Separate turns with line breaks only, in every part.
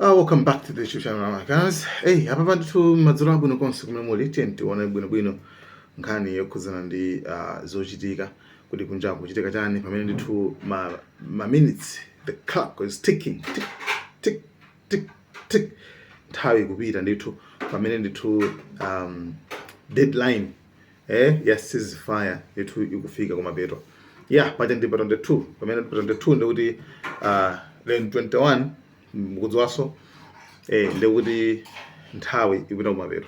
Welcome back to the YouTube channel, guys. Hey, apa ndithu madzulo abwino konse kumene muli. Tiye tione bwinobwino nkhani yokhuzana ndi zochitika, kuti kunja kuchitika chani, pamene ndithu ma minutes, the clock is ticking, tick tick tick tick, nthawi ikupita ndithu, pamene ndithu deadline ya ceasefire ndithu ikufika kumapeto. Yeah, paja ndi pa 22, pamene pa 22 ndikuti then 21 mukudziwaso ndikuti nthawi ikupita kumapeto,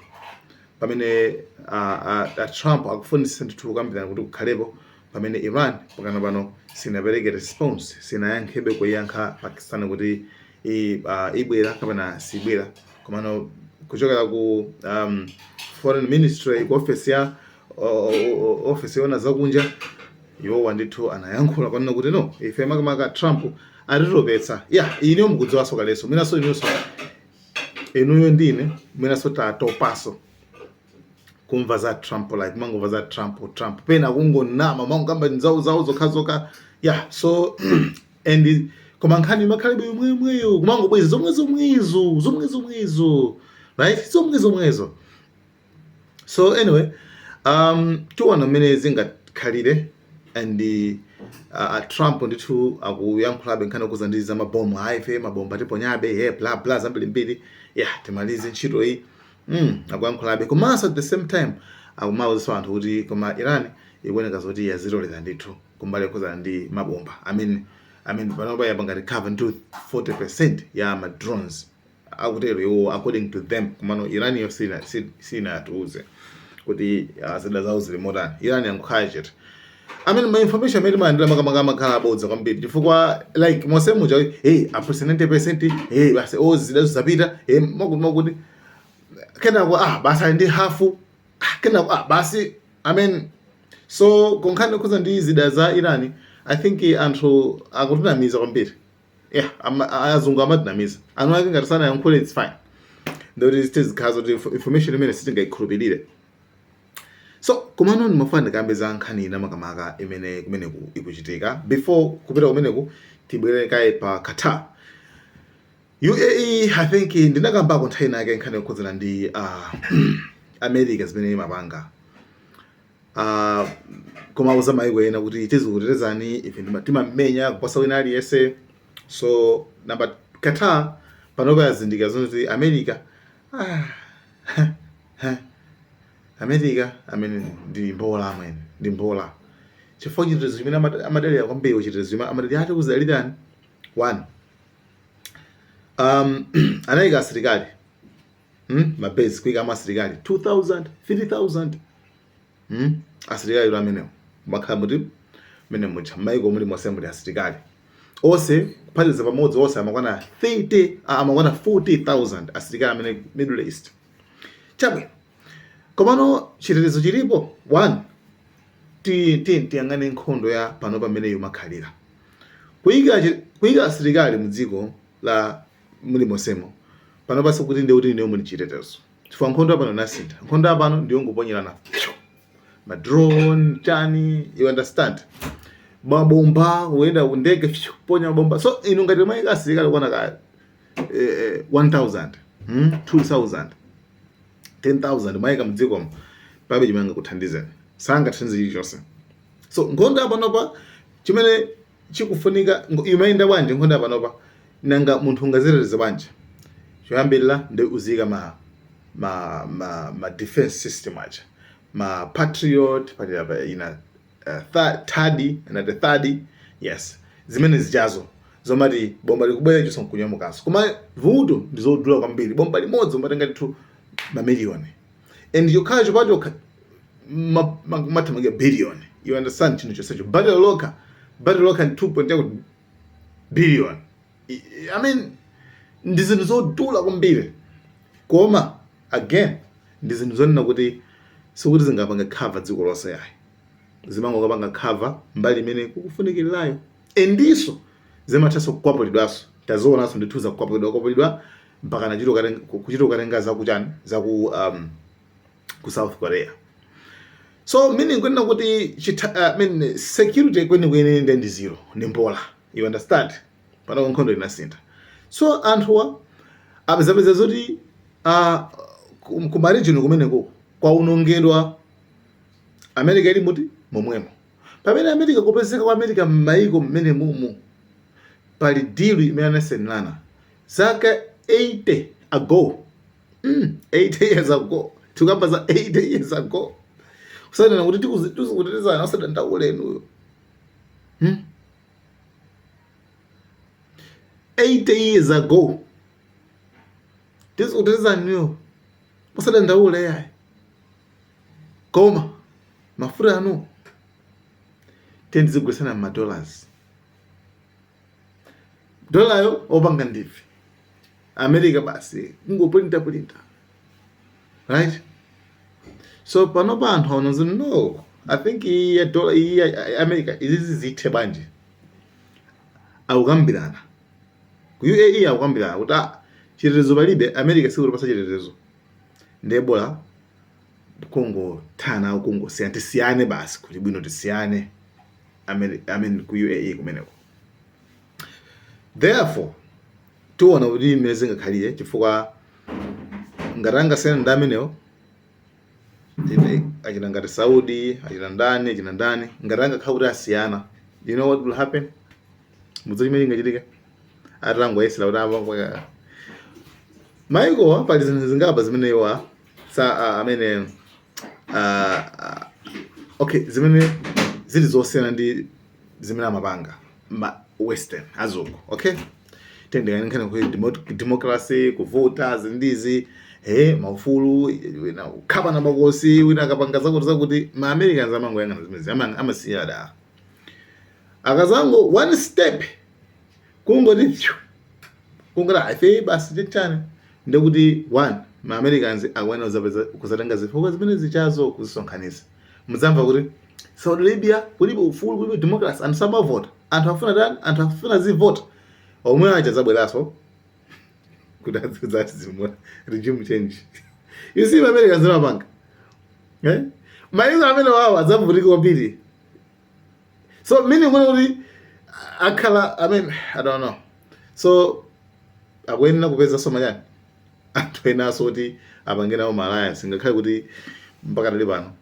pamene Trump akufunitsa ndithu kukambirana kuti kukhalepo, pamene Iran pakana pano sinapereke response, sinayankhebe kuyankha Pakistan kuti ibwera kapena sibwera. Komano kuchokera ku foreign ministry, ku office ya office yona zakunja, iwowa ndithu anayankhula kwanena kuti no, ife makamaka Trump atitopetsa. Yeah, iniyo mukudziwaso kaleso, mwinaso inuyonso, inuyo ndine mwinaso tatopaso kumva za Trump, like mangomva za Trump, Trump pena kungonama, mangokamba nzawo zawo zokhazokha. Yeah, so and koma nkhani imakhalibe yomweyomweyo, kumangobweza zomwe zomwezo, zomwe zomwezo, right, zomwe zomwezo. So anyway, tiona mmene zingakhalire. And Trump ndithu akuyankhulabe nkhani yokuza ndi za mabomu. Hayi, ife mabomba tiponyabe, ye bla bla zambirimbiri. Yeah, timalize ntchito iyi. Akuyankhulabe, komanso at the same time akumawuzanso anthu kuti koma Iran ikuoneka zoti yazitolera ndithu kumbali yokhuzana ndi mabomba. I mean panopa yapanga recover ndithu 40% ya ma drones, akutero iwo, according to them. Komano Iran yo sinatiuze kuti zida zawo zili motani. Iran yankukhala chete. I mean, ma information amene timalandira makamaka amakhala abodza kwambiri, chifukwa like monse muja, hey, aphunzitsa 90%, hey, basi, oh, zida zapita, hey, makuti makuti, kenako ah, basi, ali ndi hafu, ah, kenako ah, basi. I mean, so konkhani khuza ndi zida za Iran, I think anthu akutinamiza kwambiri. Yeah, azungu amatinamiza anu ake. Ngati sanayankhule, it's fine, ndoti tizikhala zoti information imene sitingayikhulupirire. So komano ndimafuna ndikambe za nkhani ina makamaka imene kumeneku ikuchitika. Before kupita kumeneku, tibwere kaye pa Qatar, UAE. I think ndinakambako nthawi inake nkhani yokhudzana ndi America zimene imapanga, koma auza maiko ena kuti tizikutetezani, ife timamenya kuposa wina aliyense. So namba Qatar panopa yazindikira zoti America, ah, America amene ndi mbola, amene ndi mbola, chifukwa chitetezo chimene amadalira kwambiri, chitetezo chimene amadalira ati kuzalirani one, anayika asilikali, mabase, kuyika asilikali 2000, 3000, Asilikali amenewo makhala muti mene muja maiko muli monse muli asilikali onse kuphatikiza pamodzi onse amakwana 30, ah, amakwana 40,000 asilikali amene Middle East. Chabwino, komano chitetezo chilipo one, tiyang'ane nkhondo ya pano pamene imakhalira kuyika asilikali mudziko la muli monsemo pano pasi kuti ndiye kuti ndiyo muli chitetezo, chifukwa nkhondo yapano inasintha. Nkhondo yapano ndiyo ngoponyerana ma drone chani, you understand, mabomba kuyenda kundege, ponya mabomba. So inu ngati mayika asilikali kwana ka 1000, 2000, 10,000 mayika mdzikomo, pabe chimene angakuthandizeni, sangathandize chilichonse. So nkhondo yapanopa chimene chikufunika, imayenda bwanji nkhondo yapanopa? Nanga munthu ungaziteteze bwanji? Choyambirira ndi uzika ma defense system aja, ma Patriot, pali apa ina THAAD, anati THAAD, yes, zimene zichazo zomati bomba likubwera chonso nkunyamukanso. Koma vuto ndi zodula kwambiri, bomba limodzi umatenga ndithu mamiliyoni, and chokhacho pachokha mathamanga billion, you understand? Chinthu chonsecho, battery lokha, battery lokha ndi 2 billion. I mean, ndi zinthu zodula kwambiri, koma again ndi zinthu zonena kuti sikuti zingapanga cover dziko lonse yayi, zimangokapanga cover mbali imene kukufunikirayo, endiso zimathanso kukwapulidwanso. Tazionanso ndithu zakukwapulidwa kwapulidwa mpaka nachito kuchita kukatenga zakuchani, zaku ku South Korea. So meaning kunena kuti I mean, security kwenikweni ndi zero, ndi mbola, you understand? Pano nkhondo inasintha, so anthuwa Apezapeza zoti ku ma region kumeneko kwaonongedwa. America ili muti momwemo. Pamene America, kupezeka kwa America m'mayiko mmene mumu, pali deal imene anasainirana zaka 80 ago, 80 years ago. Tikamba za 80 years ago, kusainirana kuti tizikutetezana, osadandaula inuyo, 80 years ago, tizikutetezani inuyo, osadandaula yayi, koma mafuta anu tizigulitsana ma dollars, dolayo opanga ndife America, basi kungopulinta pulinta, right? So panopa anthu aona zoti no, I think iyi ya dollar, iyi ya America, izizi zithe bwanji? Akukambirana ku UAE, akukambirana kuti ah, chitetezo palibe, America sikutipatsa chitetezo, ndiye bola kungothana, kungosiyana, tisiyane basi, kuti bwino tisiyane. I mean, ku UAE kumeneko. Therefore tiona kuti imene zingakhalire, chifukwa ngati angasiyana ndi amenewo, achina ngati Saudi, achina ndani, achina ndani, ngati angakhala kuti asiyana, you know what will happen? Mudziwa chimene chingachitika atangoyesera kuti apa maikowa pali zinthu zingapa zimene iwa sa amene okay, zimene zili zosiyana ndi zimene amapanga ma Western azungu, okay? Tendekani nkhani kuti democracy, kuvota, zindizi, he maufulu, wina kukhapa na makosi, wina akapanga zakuti zakuti. Ma Americans amangoyang'ana zimene amasiya da akazango one step, kungoti phew, kungoti ife basi chechane, ndekuti one, ma Americans akuyenera kuzapeza kuzatenga zifukwa zimene zichazo kuzisonkhanitsa. Mudzamva kuti Saudi Arabia kulibe ufulu, kulibe democracy, anthu samavota, anthu afuna tani, anthu afuna zivota. Omwe aja zabweranso kuti azizati zimwe regime change. You see, ma Americans amapanga, eh, maiko amene wawo adzavutika kwambiri. So meaning kuti akhala, I mean, I don't know. So akuyenera kupeza machani anthu enaso kuti apange nawo ma alliance, ngakhale kuti mpaka tali pano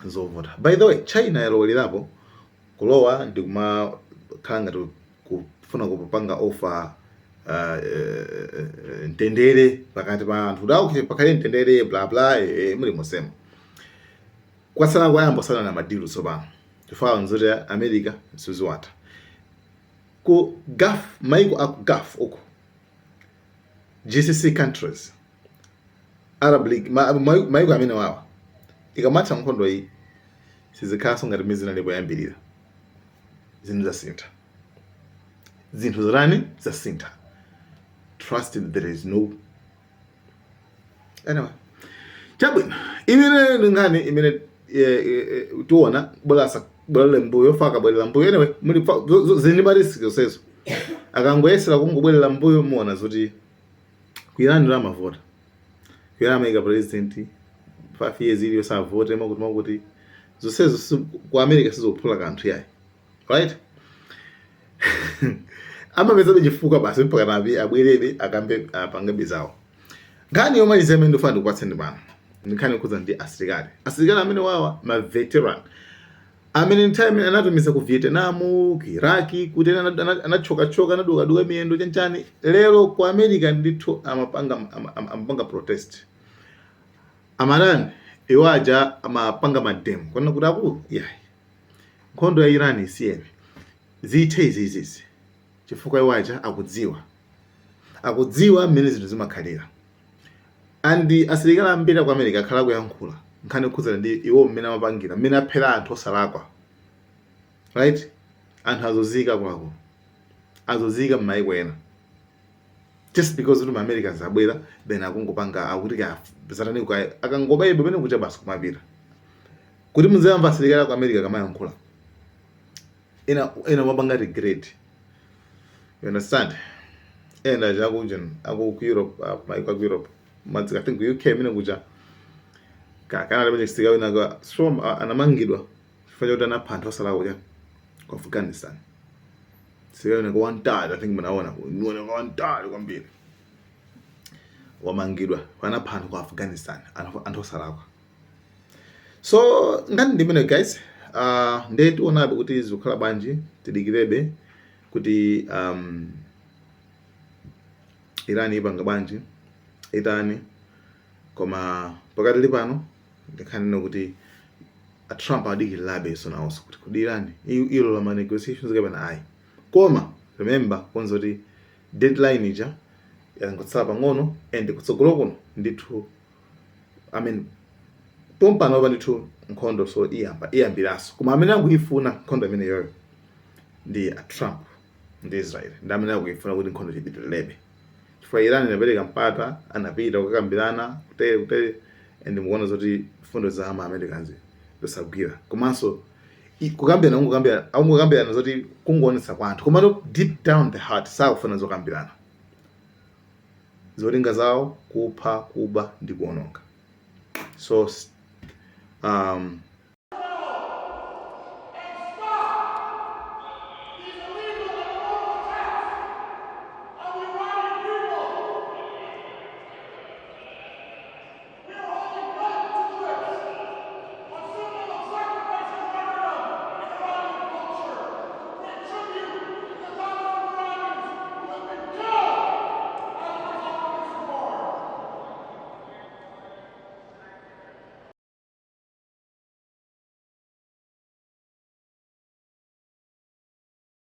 zovuta. By the way, China yalowelerapo kulowa ndi kumakhala ngati kufuna kupanga offer mtendere pakati pa anthu, kuti okay, pakhale mtendere, bla bla, muli mosemo. Kwasala kwayamba kusala na ma deal tsopano, chifukwa nzoti America siziwatha ku Gulf, maiko aku Gulf uko, GCC countries, Arab League, maiko amene wawa, ikamatha nkhondo iyi sizikhalanso ngati mmene zinali poyambirira. Zinthu zasintha, zinthu zatani, zasintha. Trust there is no, anyway, chabwino. Imene ndi nkhani imene tiona bwera bwerere mbuyo fa akabwerera mbuyo. Anyway, muli zili ma risk zonsezo. Akangoyesera kungobwerera mbuyo, muona zoti ku Iran ndo amavota, ku Iran amayika president 5 years iliyo, savote, makuti makuti zonsezo ku America sizophula kanthu yayi, right? Amapezabe chifukwa basi mpaka nabi abwerebe akambe apangabe zawo. Nkhani yomaliza imene ndifuna ndikupatseni pano ndi nkhani yokhudza ndi asilikali, asilikali amene wawa ma veteran amene nthawi imene anatumiza ku Vietnam, ku Iraq, kuti anachokachoka, anadukaduka miyendo, chanchani. Lero ku America ndithu amapanga protest, amarani iwo aja amapanga ma demo kuona kuti akulu yayi, nkhondo ya Iran isiyeni, zithe izizizi, chifukwa iwo aja akudziwa mmene zinthu zimakhalira. And asilikali ambiri ku America akhala akuyankhula nkhani yokhudzana ndi iwo mmene amapangira, mmene aphera anthu osalakwa, right? Anthu azunzika kwako, azunzika m'mayiko ena just because kuti ma Americans abwera, then akungopanga akuti ka zatani, akangobayidwa pamene kucha basi kumapita. Kuti muziyamva asilikali aku America kamayankhula, ena ena mapanga regret, you understand? Ena aja akuja aku ku Europe, maiko aku Europe, madzika, I think ku UK imene kuja ka kana limene chitika wina ka so anamangidwa chifukwa chakuti anapha anthu osalakwa kuja ku Afghanistan. Sika wina kwa wantali, I think munaona niona kwa wantali kwambiri. Wamangidwa, anapha anthu ku Afghanistan, anthu osalakwa. So ngati ndimene, guys, ndiye tionabe kuti zikukhala bwanji. Tidikirebe kuti Iran ipanga bwanji, itani. Koma pakati pano ndikhanene kuti a Trump adikirirabe so nawonso kuti kodi Iran ilola ma negotiations kapena ayi. Koma remember konza kuti deadline ija yangotsala pang'ono, and kutsogolo kuno ndithu, I mean, pompanopa ndithu nkhondo so iyamba, iyambiranso. Koma amene akuyifuna nkhondo imeneyoyo ndi a Trump ndi Israel, ndi amene akuyifuna kuti nkhondo ipitirirabe, chifukwa Iran inapereka mpata, anapita kukakambirana kutere kutere, and mukuona zoti fundo za ama Americans zosagwira. Komanso kukambirana, kungokambirana, akungokambirana zoti kungoonetsa kwa anthu, komano deep down the heart sakufuna zokambirana. Zolinga zawo kupha, kuba ndi kuononga. So